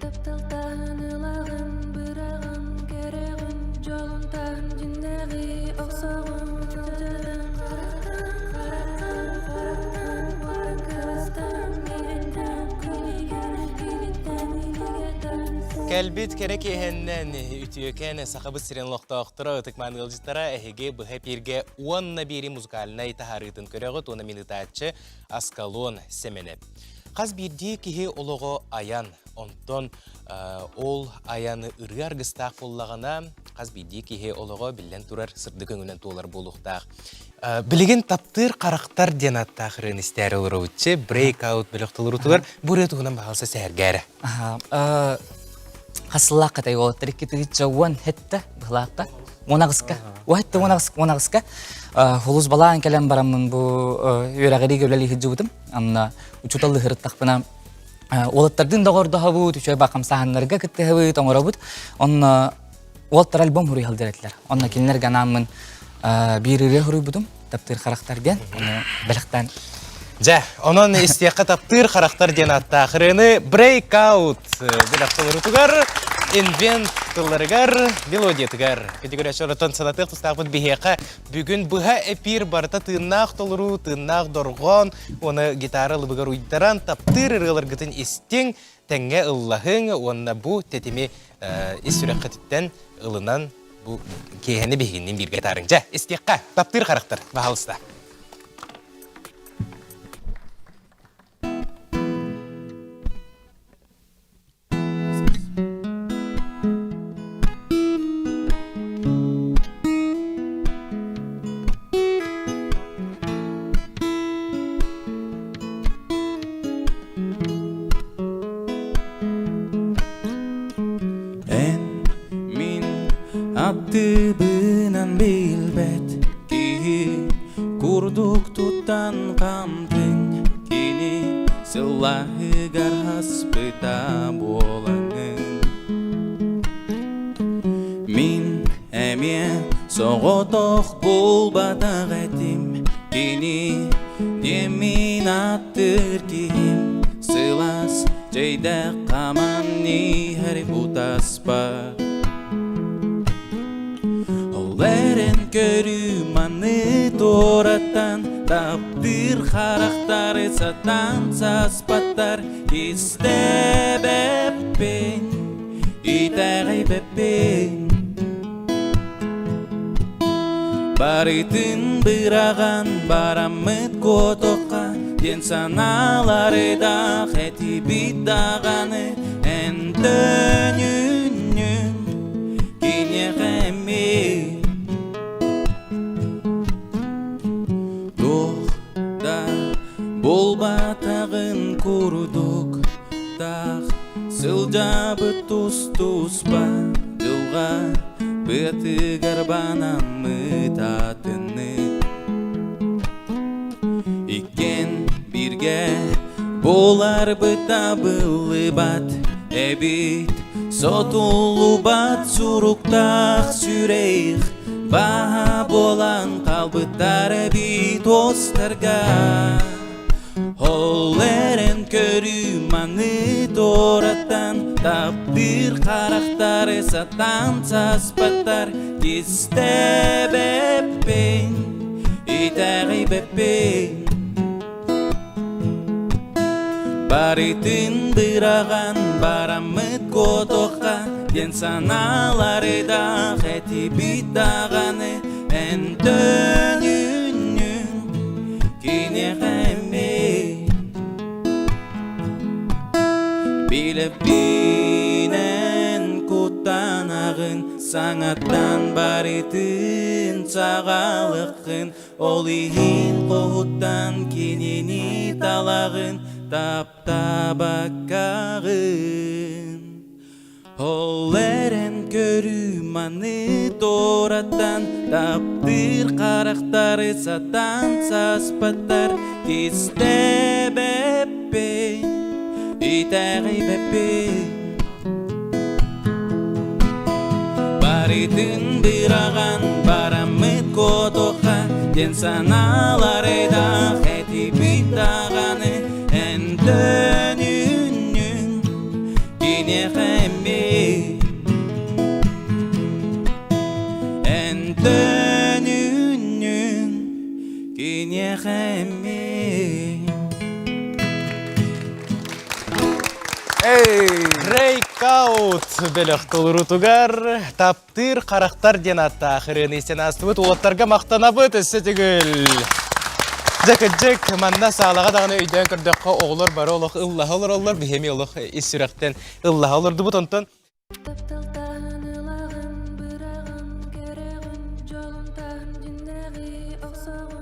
Тапталтаһын ылаҕын, быраҕын, кэрэҕин, дьолун таһын дьиннээҕи охсоҕун, алдьатан, харахтан, харахтан, харахтан, уоттан кыбыстан, миигиттэн, илиигэр, илииттэн, илиигэ тан. Кэлбит кэрэ киэһэннэн үтүөкэн Сахабыт сирин олохтоохторо, ытык-мааны ыалдьыттара эһиги быһа эпииргэ уонна биэри музыкальнай таһаарыытын көрөҕүт уонна мин ытааччы Аскалон Сэмэнэп. Хас биирдии киһи олоҕо айан, онтон ол айаны ырыа аргыстаах буоллаҕына, хас биирдии киһи олоҕо биллэн турар сырдык өҥүнэн туолар буолуохтаах. Билигин таптыыр харахтар диэн ааттаах ырыаны истээри олоробутчу Breakout бөлөх толоруутугар бу ырыа туһунан баһаалса сэһэргээрэ. Хасыллаахха тай уолаттар 2017 быһылаахха 18-ка 17 18-ка хулус балаан кэлэн бараммын бу үөрэҕиригэ үлэлии сылдьыбытым. Анна учуутал ыһырыттахпына уолаттардыын доҕордоһобут, үчүгэй бакамсаһаннарга кыттыһабыт, оҥоробут. Онно уолаттар альбом хуруйхалдыр этилэр. Онно кинилэргэ анааммын биир ырыа хуруйбутум, таптыыр харахтар диэн. Ону бэлэхтээн. Дьэ, онон истиэххэ таптыыр харахтар диэн ааттаах ырыаны Breakout бэлэх толорутугар, Invent тылларыгар, мелодиятыгар. Кэтигөрөөччү оротон санатыах тустаахпыт биһиэхэ Бүгүн быһа эпиир барыта тыыннаах толоруу, тыыннаах дорҕоон, уонна гитара ылыбыгар уйдаран, таптыыр ырыаларгытын истиҥ, тэҥҥэ ыллаһыҥ уонна бу тэтими ис сүрэххититтэн ылынан бу киэһэни биһигинниин бииргэ таарыҥ. Дьэ, истиэххэ, таптыыр харахтар, баһаалыста. Эн мин аттыбынан билбэт киһи курдук туттан хамтыҥ кини Сыллаһыгар хаспыта буолаҥын Мин эмиэ соҕотох булбатах этим Кини диэммин аттыыр киһим Сылаас чэйдээх хаман иһэр утаспар Ол эрэн көрүү маны туораттан Таптыыр харахтары сатаан саспаттар Истэбэппин, итэҕэйбэппин Барытын быраҕан бараммыт куотуохха диэн санаалары да этибит даҕаны эн төнүннүн киниэхэ эмиэ Туох да булбатаҕын курдук таах сылдьабыт тус-туспа дьылҕа быатыгар банаммыт атыннык Иккиэн бииргэ буоларбыт табыллыбат эбит сотуллубат суруктаах сүрэх баһа буолан хаалбыттар эбит уостарга Ол эрэн көрүү маны туораттан таптыыр харахтары сатаан саспаттар Истэбэппин, итэҕэйбэппин Барытын быраҕан бараммыт куотуохха диэн санаалары да этибит даҕаны эн төнүннүн киниэхэ эмиэ Билэппинэн куттанаҕын саҥаттан барытын саҕалыаххын ол иһин хоһуттан кинини талаҕын таптаабаккаҕын Ол эрэн көрүү маны туораттан таптыыр харахтары сатаан саспаттар кистэбэппин итэҕэйбэппин Барытын быраҕан бараммыт куотуохха диэн санаалары да этибит даҕаны эн төнүннүн. Киниэхэ эмиэ Эн төнүннүн киниэхэ эмиэ Breakout бөлөх толоруутугар таптыыр харахтар диэн ааттаах ырыаны истэн аастыбыт уолаттарга махтанабыт өссө төгүл. Дьэ кырдьык, манна саалаҕа даҕаны өйдөөн көрдөххө оҕолор бары олох ыллаһа олороллор, биһиэми олох ис сүрэхтэн ыллаһа олордубут. Онтон Тапталтаһын ылаҕын, быраҕын, көрөҕүн, дьолун таһын дьиннэҕи охсоҕун.